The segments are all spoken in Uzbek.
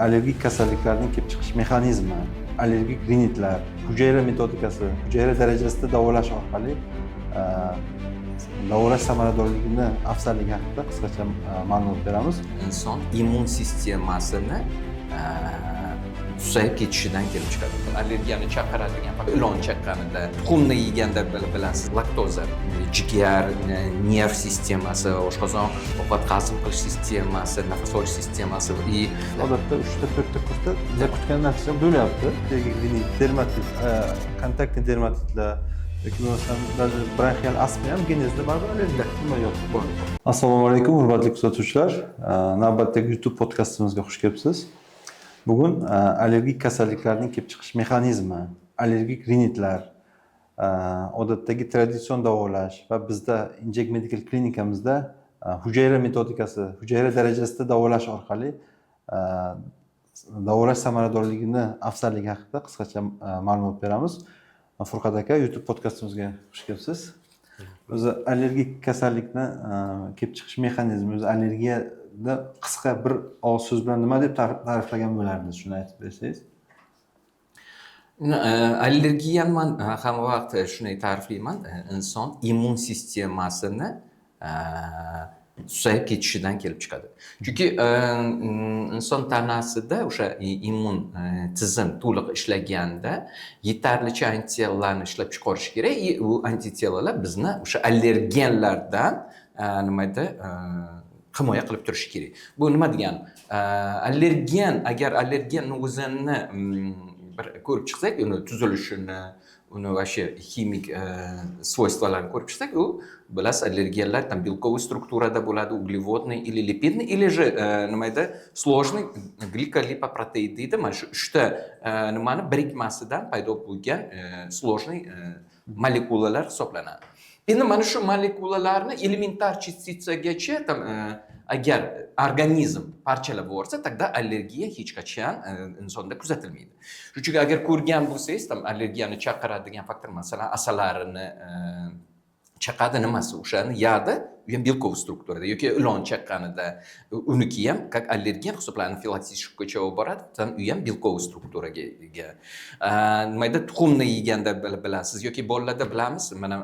Allergik kasalliklarning kelib chiqish mexanizmi, allergik rinitlar, hujayra metodikasi, hujayra darajasida davolash orqali davolash samaradorligini afzalligi haqida qisqacha ma'lumot beramiz. Inson immun sistemasini susayib ketishidan kelib chiqadi. Allergiyani chaqiradigan ilon chaqqanida, tuxumni yeganda, bilasiz, laktoza, jigar, nerv sistemasi, oshqozon, ovqat hazm qilish sistemasi, nafas olish sistemasi и Odatda uchta, to'rtta kursda biza kutgan natija bo'lyapti. Allergik rinit, dermatit, контактный dermatitlar yoki bo'lmasam даже bronxial astma ham genezda baribir allergiya nima yo'q. Bor. Assalomu alaykum, hurmatli kuzatuvchilar. Navbatdagi YouTube podkastimizga xush kelibsiz. Bugun allergik kasalliklarning kelib chiqish mexanizmi, allergik rinitlar, odatdagi traditsion davolash va bizda Inject Medical klinikamizda hujayra metodikasi, hujayra darajasida davolash orqali davolash samaradorligini afzalligi haqida qisqacha ma'lumot beramiz. Furqat aka, YouTube podkastimizga xush kelibsiz. O'zi allergik kasallikni kelib chiqish mexanizmi, o'zi allergiyada qisqa bir og'iz so'z bilan nima deb ta'riflagan bo'lardingiz, shuni aytib bersangiz. Allergiyani man hamma vaqt shunday ta'riflayman: inson immun sistemasini susayib ketishidan kelib chiqadi, chunki inson tanasida o'sha immun tizim to'liq ishlaganda yetarlicha антитела larni ishlab chiqarish kerak и u антитела lar bizni o'sha allergenlardan nima edi, himoya qilib turishi kerak. Bu nima degani? Allergen, agar allergenni o'zini bir ko'rib chiqsak, uni tuzilishini, uni вообще ximik свойство larini ko'rib chiqsak, u, bilasiz, allergenlar там белковый strukturada bo'ladi, углеводный или липидный, или же nima edi, сложный гликолипопротеид deydi. Mana shu uchta nimani birikmasidan paydo bo'lgan сложный molekulalar hisoblanadi. Endi mana shu molekulalarni elementar частица gacha там agar organizm parchalab yuborsa, тогда allergiya hech qachon insonda kuzatilmaydi. Shuning uchun agar ko'rgan bo'lsangiz, там allergiyani chaqiradigan faktor, masalan, asalarini chaqadi, nimasi, o'shani яд i, u ham белковый strukturada, yoki ilon chaqqanida uniki ham как allergen hisoblanadi, anafilaksiya shokkacha olib boradi, там u ham белковый strukturaga ega. Nima edi, tuxumni yeganda, bilasiz, yoki bolalarda bilamiz, mana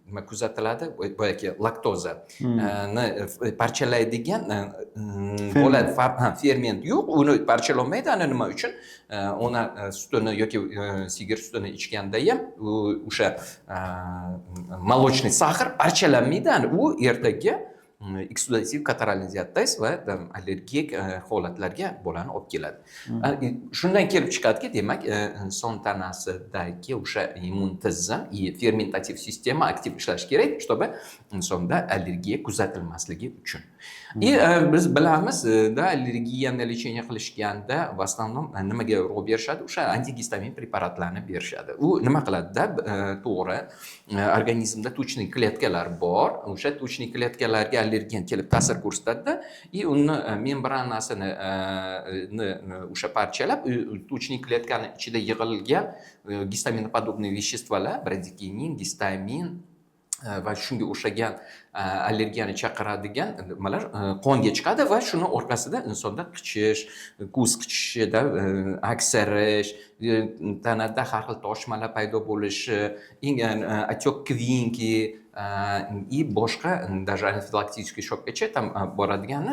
nima kuzatiladi, boyagi laktoza ni parchalaydigan bola ha, ferment yo'q, uni parchalolmaydi. Ana nima uchun ona sutini yoki sigir sutini ichganda ham u o'sha молочный сахар parchalanmaydi. Ana u ertaga экссудатив катаральный диатез va там allergik holatlarga bolani olib keladi. Shundan kelib chiqadiki, demak, inson tanasidagi o'sha immun tizim и fermentativ sistema aktiv ishlashi kerak, чтобы insonda allergiya kuzatilmasligi uchun. И biz bilamiz, да, allergiyani лечение qilishganda в основном nimaga urg'u berishadi? O'sha antigistamin preparatlarni berishadi. U nima qiladida? To'g'ri, organizmda тучный kletkalar bor, o'sha тучный kletkalarga allergen kelib ta'sir ko'rsatadida и uni membranasini o'sha parchalab, тучный kletkani ichida yig'ilgan гистаминоподобный вещество lar, bradikinin, gistamin va shunga o'xshagan allergiyani chaqiradigan nimalar qonga chiqadi va shuni orqasida insonda qichish, ko'z qichishida, aksirish, tanada har xil toshmalar paydo bo'lishi, отек Квинке и boshqa, даже anafilaktический shokkacha там boradigani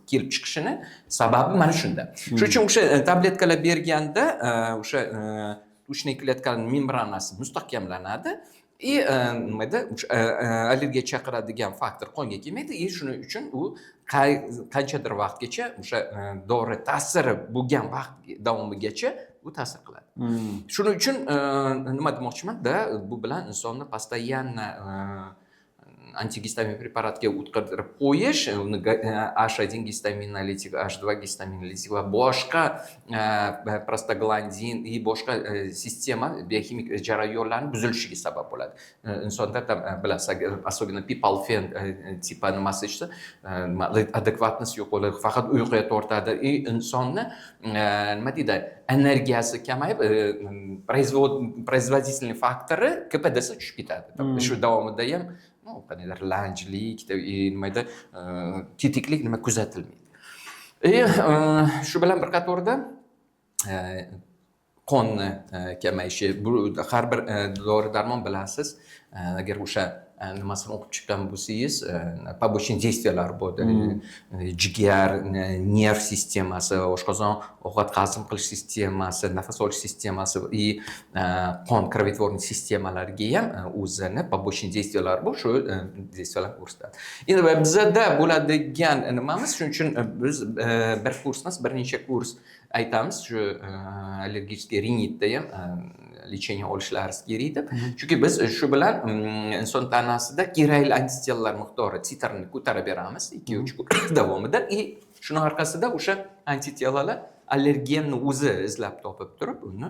kelib chiqishini sababi mana shunda. Shuning uchun o'sha tabletkalar berganda o'sha тучный kletkaning membranasi mustahkamlanadi и nimada, o'sha allergiya chaqiradigan faktor qonga kelmaydi и shuning uchun u qanchadir vaqtgacha, o'sha dori ta'siri bo'lgan vaqt davomigacha u ta'sir qiladi. Shuning uchun nima demoqchiman da, bu bilan insonni постоянно antigistamin preparatga o'tqizdirib qo'yish, uni H1 гистаминолитик, H2 гистаминолитик va boshqa prostaglandin и boshqa sistema bioximik jarayonlarni buzilishiga sabab bo'ladi. Insonda там bilasiz, особенно pipalfen типа nimasi ichsa, адекватность yo'q bo'ladi, faqat uyquga tortadi и insonni nima deydi, energiyasi kamayib, производительный faktori КПД si tushib ketadi. Shu davomida ham, ну, qandaydir lanjlik, nima edi, tetiklik nima kuzatilmaydi. И shu bilan bir qatorda qonni kamayishi. Bu har bir dori darmon, bilasiz, agar o'sha nimasini o'qib chiqqan bo'lsangiz, побочный действия lar bor: jigar, nerv sistemasi, oshqozon, ovqat hazm qilish sistemasi, nafas olish sistemasi и qon, кроветворный sistemalarga ham o'zini побочный действия lari bor. Shu действия larni ko'rsatadi. Endi bizada bo'ladigan nimamiz, shuning uchun biz bir kurs emas, bir necha kurs aytamiz, shu аллергический rinitda ham лечение olishlari kerak deb, chunki biz shu bilan inson tanasida kerakli антитела lar miqdori, titrini ko'tarib beramiz 2-3 kun davomida. И shuni orqasida o'sha антитела lar allergenni o'zi izlab topib turib, uni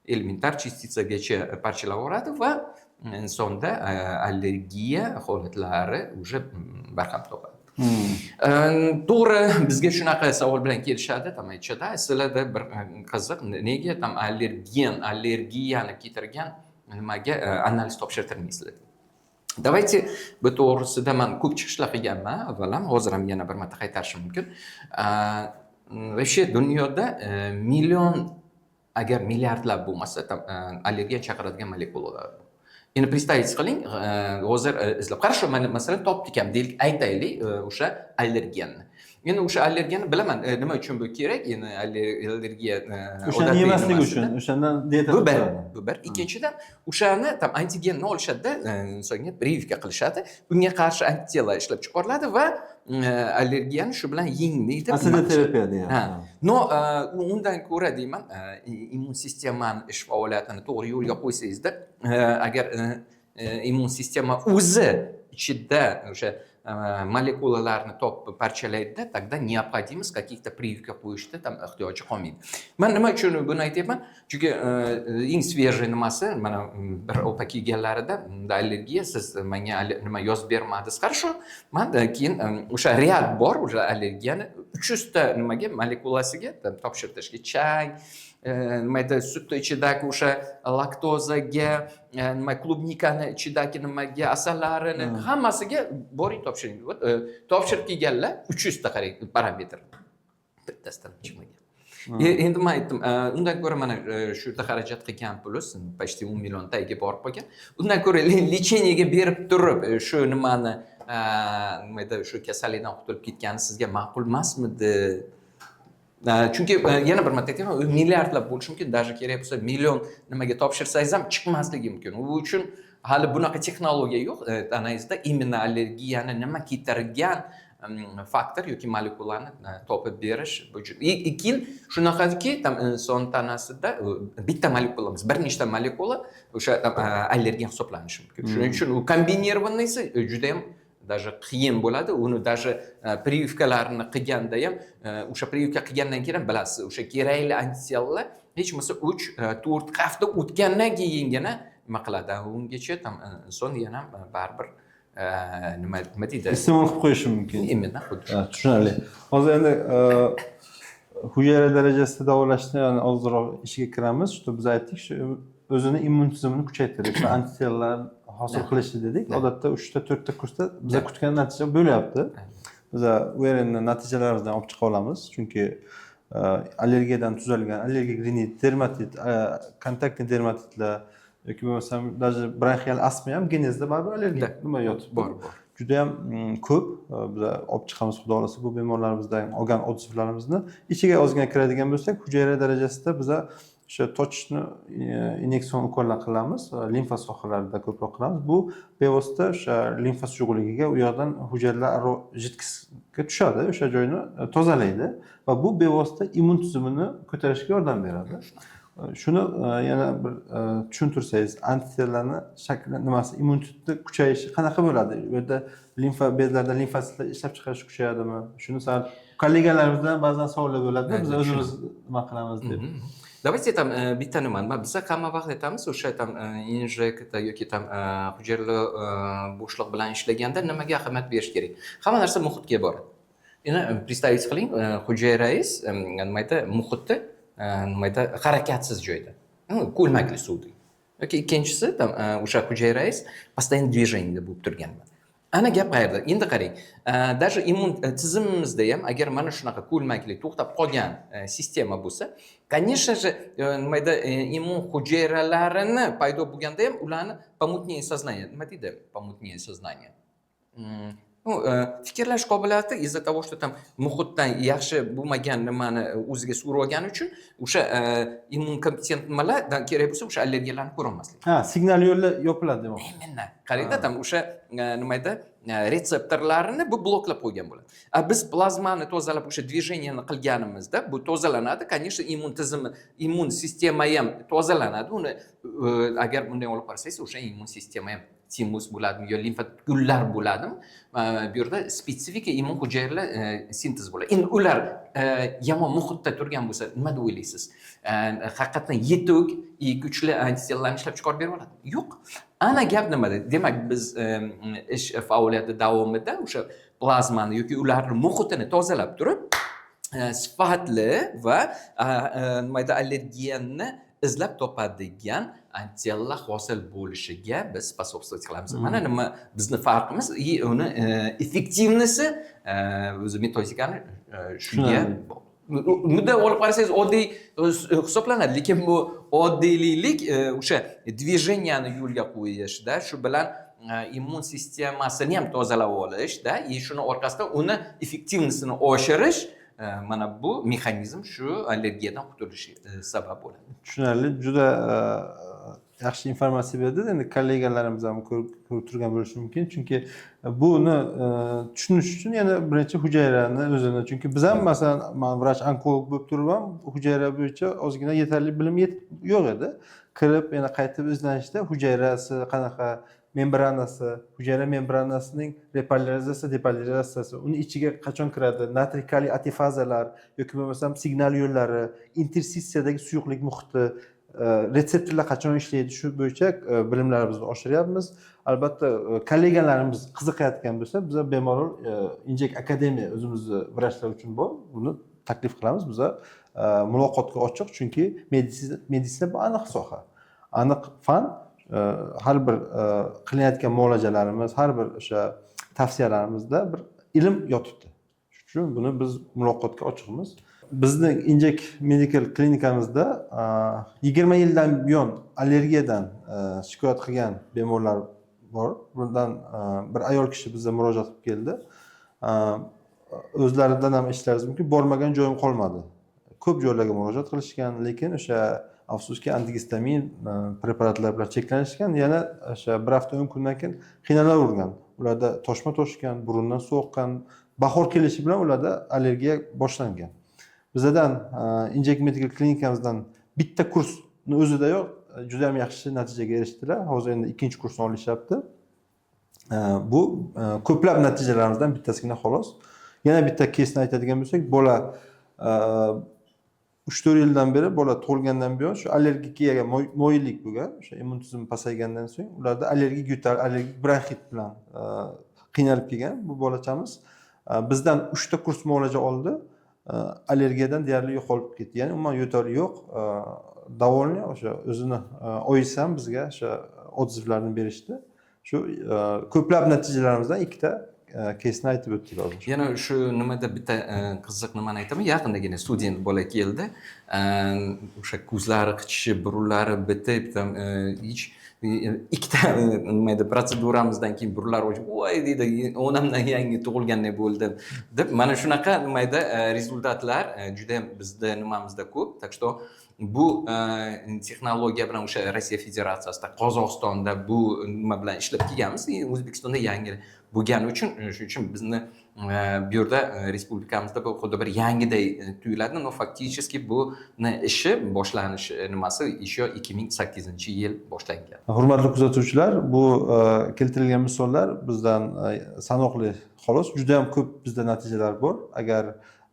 elementar частица gacha parchalab yuboradi va insonda allergiya holatlari уже barham topadi. To'g'ri, bizga shunaqa savol bilan kelishadi, там aytishadi: "Sizlarda bir qiziq, nega там allergen, allergiyani keltirgan nimaga analiz topshirtirmaysizlar?" Давайте, bu to'g'risida man ko'p chiqishlar qilganman avval ham, hozir ham yana bir marta qaytarishim mumkin. Вообще dunyoda million, agar milliardlab bo'lmasa, там allergen chaqiradigan molekulalar bor. Endi представить qiling, hozir izlab, хорошо, mana masalan topdik ham deylik, aytaylik, o'sha allergenni. Endi o'sha allergenni bilaman, nima uchun bu kerak endi allergiya O'shani odatiy yemaslik nimasida. uchun, o'shandan dieta Bu bir, qilib. bu bir. Ikkinchidan, o'shani там antigenni olishadida, insonga прививка qilishadi. Unga qarshi антитела ishlab chiqariladi va allergiyani shu bilan yengmaydi. Aslida terapiya deyapti. Ha. Но undan ko'ra deyman, immun sistemani ish faoliyatini to'g'ri yo'lga qo'ysangizda, agar immun sistema o'zi ichida o'sha molekulalarni topib parchalaydida, тогда необходимость каких-то прививка qo'yishda там ehtiyoji qolmaydi. Man nima uchun buni aytyapman? Chunki eng свежий nimasi, mana bir opa kelganlarida allergiya, siz menga nima yozib bermadingiz. Хорошо, man keyin o'sha ряд bor, o'sha allergiyani 300 ta nimaga, molekulasiga там topshirtirishga, chang, nima edi, sutni ichidagi o'sha laktozaga, nima, клубника ni ichidagi nimaga, asallarini hammasiga boring, topshiring. Вот, topshirib kelganlar 300 ta, qarang, parametr, bittasidan chiqmagan. Endi man aytdim, undan ko'ra mana shu yerda xarajat qilgan puli почти 10 million tagiga borib qolgan, undan ko'ra лечение ga berib turib, shu nimani, nima edi, shu kasallikdan qutulib ketgani sizga ma'qul emasmidi? Chunki yana bir marta aytaman, u milliardlab bo'lishi mumkin, даже kerak bo'lsa million nimaga topshirsangiz ham chiqmasligi mumkin. U uchun hali bunaqa texnologiya yo'q tanangizda именно allergiyani nima keltirgan faktor yoki molekulani topib berish. И keyin shunaqaki, там inson tanasida bitta molekula emas, bir nechta molekula o'sha там allergen hisoblanishi mumkin. Shuning uchun u комбинированный si judayam даже qiyin bo'ladi. Uni даже прививка larni qilganda ham, o'sha прививка qilgandan keyin ham, bilasiz, o'sha kerakli антитела lar hech bo'lmasa 3-4 hafta o'tgandan keyingina nima qiladi. Ungacha там inson yana baribir nima deydi, iste'mol qilib qo'yishi mumkin. Именно, xuddi shu. Ha, tushunarli. Hozir endi hujayra darajasida davolashni, yani ozroq ishiga kiramiz. Shu biz aytdik, shu o'zini immun tizimini kuchaytirish va антитела lar hosil qilishi dedik. Odatda uchta, to'rtta kursda biza kutgan natija bo'lyapti. Biza УРН natijalarimizdan olib chiqa olamiz, chunki allergiyadan tuzalgan, allergik rinit, dermatit, контактный dermatitlar yoki bo'lmasam даже bronxial astma ham genezda baribir allergik nima yotibdi. Bor, bor. Judayam ko'p biza olib chiqamiz, xudo xohlasa, bu bemorlarimizdan olgan отзыв larimizni. Ichiga ozgina kiradigan bo'lsak, hujayra darajasida biza o'sha точечный inyektsion ukollar qilamiz, limfa sohalarida ko'proq qilamiz. Bu bevosita o'sha limfa suyuqligiga, u yoqdan hujayralararo жидкость ga tushadi, o'sha joyni tozalaydi va bu bevosita immun tizimini ko'tarishga yordam beradi. Shuni yana bir tushuntirsangiz, антитела larni shakli nimasi, immunitetni kuchayishi qanaqa bo'ladi? Bu yerda limfa bezlarda limfositlar ishlab chiqarish kuchayadimi? Shuni sal kollegalarimizdan ba'zan savollar bo'ladi, biz o'zimiz nima qilamiz deb. Давайте там bitta nima, biza hamma vaqt aytamiz, o'sha там injekta yoki там hujayrali bo'shliq bilan ishlaganda nimaga ahamiyat berish kerak? Hamma narsa muhitga boradi. Endi представить qiling, hujayrangiz nima aytadi, muhitda, nima aytadi, harakatsiz joyda, ko'lmakli suvda yoki ikkinchisi там o'sha hujayrangiz постоянно движение da bo'lib turgan. Ana gap qayerda? Endi qarang, даже immun tizimimizda ham agar mana shunaqa ko'lmakli to'xtab qolgan sistema bo'lsa, конечно же, nimada, immun hujayralarini paydo bo'lganda ham ularni помутнение сознания, nima deydi, помутнение сознания, ну, fikrlash qobiliyati, из-за того что там muhitdan yaxshi bo'lmagan nimani o'ziga so'rib olgani uchun o'sha immun kompetent nimalar kerak bo'lsa, o'sha allergiyalarni ko'rolmaslik. Ha, signal yo'llar yopiladi demoqchi. Именно. Qarangda, там o'sha nima edi, retseptorlarini bu bloklab qo'ygan bo'ladi. A biz plazmani tozalab, o'sha движение ni qilganimizda bu tozalanadi. Конечно, immun tizimi, immun sistema ham tozalanadi. Uni agar bunday olib qarasangiz, o'sha immun sistema ham timus bo'ladimi yo limfa gullar bo'ladimi, bu yerda spetsifika immun hujayralar sintez bo'ladi. Endi ular yomon muhitda turgan bo'lsa, nima deb o'ylaysiz? Haqiqatdan yetuk и kuchli антитела larni ishlab chiqarib bera oladi? Yo'q. Ana gap nimada? Demak, biz ish faoliyati davomida o'sha plazmani yoki ularni muhitini tozalab turib, sifatli va nima edi, allergenni izlab topadigan антитела lar hosil bo'lishiga biz способствовать qilamiz. Mana nima bizni farqimiz и uni эффективность o'zi metodikani shunga. Bunday olib qarasangiz, oddiy hisoblanadi, lekin bu oddiylik o'sha движения ni yo'lga qo'yishda, shu bilan immun sistemasini ham tozalab olishda и shuni orqasidan uni эффективность ini oshirish, mana bu mexanizm shu allergiyadan qutulish sabab bo'ladi. Tushunarli, juda yaxshi informatsiya berdi. Endi kollegalarimiz ham ko'rib turgan bo'lishi mumkin, chunki buni tushunish uchun yana birinchi hujayrani o'zini, chunki biz ham, masalan, man vrach onkolog bo'lib turib ham hujayra bo'yicha ozgina yetarli bilim yo'q edi. Kirib, yana qaytib izlanishda hujayrasi qanaqa, membranasi, hujayra membranasining repolarizatsiya, depolarizatsiyasi, uni ichiga qachon kiradi natriy kaliy ATPazalar yoki bo'lmasam signal yo'llari, interstitsiyadagi suyuqlik muhiti, retseptorlar qachon ishlaydi, shu bo'yicha bilimlarimizni oshiryapmiz. Albatta, kollegalarimiz qiziqayotgan bo'lsa, biza bemalol Injek Akademiya o'zimizni vrachlar uchun bor, buni taklif qilamiz. Biza muloqotga ochiq, chunki meditsina bu aniq soha, aniq fan. Har bir qilinayotgan muolajalarimiz, har bir o'sha tavsiyalarimizda bir ilm yotibdi. Shuning uchun buni biz muloqotga ochiqmiz. Bizni Injek Medical klinikamizda 20 yildan buyon allergiyadan shikoyat qilgan bemorlar bor. Bundan bir ayol kishi bizga murojaat qilib keldi. O'zlaridan ham eshitishlaringiz mumkin: "Bormagan joyim qolmadi". Ko'p joylarga murojaat qilishgan, lekin o'sha, afsuski, antigistamin preparatlar bilan cheklanishgan. Yana o'sha bir hafta, 10 kundan keyin qiynalavergan. Ularda toshma toshgan, burundan suv oqqan. Bahor kelishi bilan ularda allergiya boshlangan. Bizadan, Injek Medical klinikamizdan bitta kursni o'zidayoq juda ham yaxshi natijaga erishdilar. Hozir endi ikkinchi kursni olishyapti. Bu ko'plab natijalarimizdan bittasigina, xolos. Yana bitta keysni aytadigan bo'lsak, bola 3-4 yildan beri, bola tug'ilgandan buyon shu allergiyaga moyillik bo'lgan. O'sha immun tizimi pasaygandan so'ng ularda allergik yo'tal, allergik bronxit bilan qiynalib kelgan bu bolachamiz. Bizdan uchta kurs muolaja oldi. Allergiyadan deyarli yo'qolib ketdi, ya'ni umuman yo'tali yo'q, довольный. O'sha o'zini oyisi ham bizga o'sha отзыв larni berishdi. Shu ko'plab natijalarimizdan ikkita keysni aytib o'tdik hozir. Yana shu nimada bitta qiziq nimani aytaman. Yaqindagina student bola keldi. O'sha ko'zlari qichishib, burunlari bitib, там hech ikkita nima edi, protseduramizdan keyin burunlari ochib, "Voy", deydi, "onamdan yangi tug'ilganday bo'ldim", deb. Mana shunaqa nima edi, результат lar judayam bizda nimamizda ko'p. Так что bu texnologiya bilan o'sha Rossiya Federatsiyasida, Qozog'istonda bu nima bilan ishlab kelganmiz и O'zbekistonda yangi bo'lgani uchun, shuning uchun bizni bu yerda, respublikamizda bu xuddi bir yangiday tuyuladi, но фактически buni ishi boshlanishi nimasi еще 2008-yil boshlangan. Hurmatli kuzatuvchilar, bu keltirilgan misollar bizdan sanoqli, xolos. Juda ham ko'p bizda natijalar bor. Agar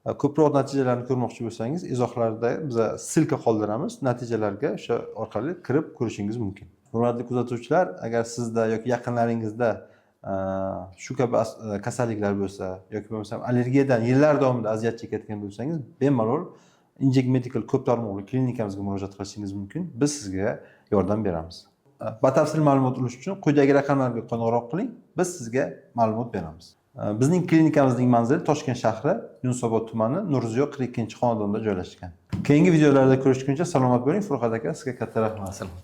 ko'proq natijalarni ko'rmoqchi bo'lsangiz, izohlarda biza ссылка qoldiramiz natijalarga, o'sha orqali kirib ko'rishingiz mumkin. Hurmatli kuzatuvchilar, agar sizda yoki yaqinlaringizda shu kabi kasalliklar bo'lsa yoki bo'lmasam allergiyadan yillar davomida aziyat chekayotgan bo'lsangiz, bemalol Injek Medical ko'p tarmoqli klinikamizga murojaat qilishingiz mumkin. Biz sizga yordam beramiz. Batafsil ma'lumot olish uchun quyidagi raqamlarga qo'ng'iroq qiling, biz sizga ma'lumot beramiz. Bizning klinikamizning manzili Toshkent shahri, Yunusobod tumani, Nurziyo 42-xonadonda joylashgan. Keyingi videolarda ko'rishguncha salomat bo'ling. Furqat aka, sizga katta rahmat. Salom.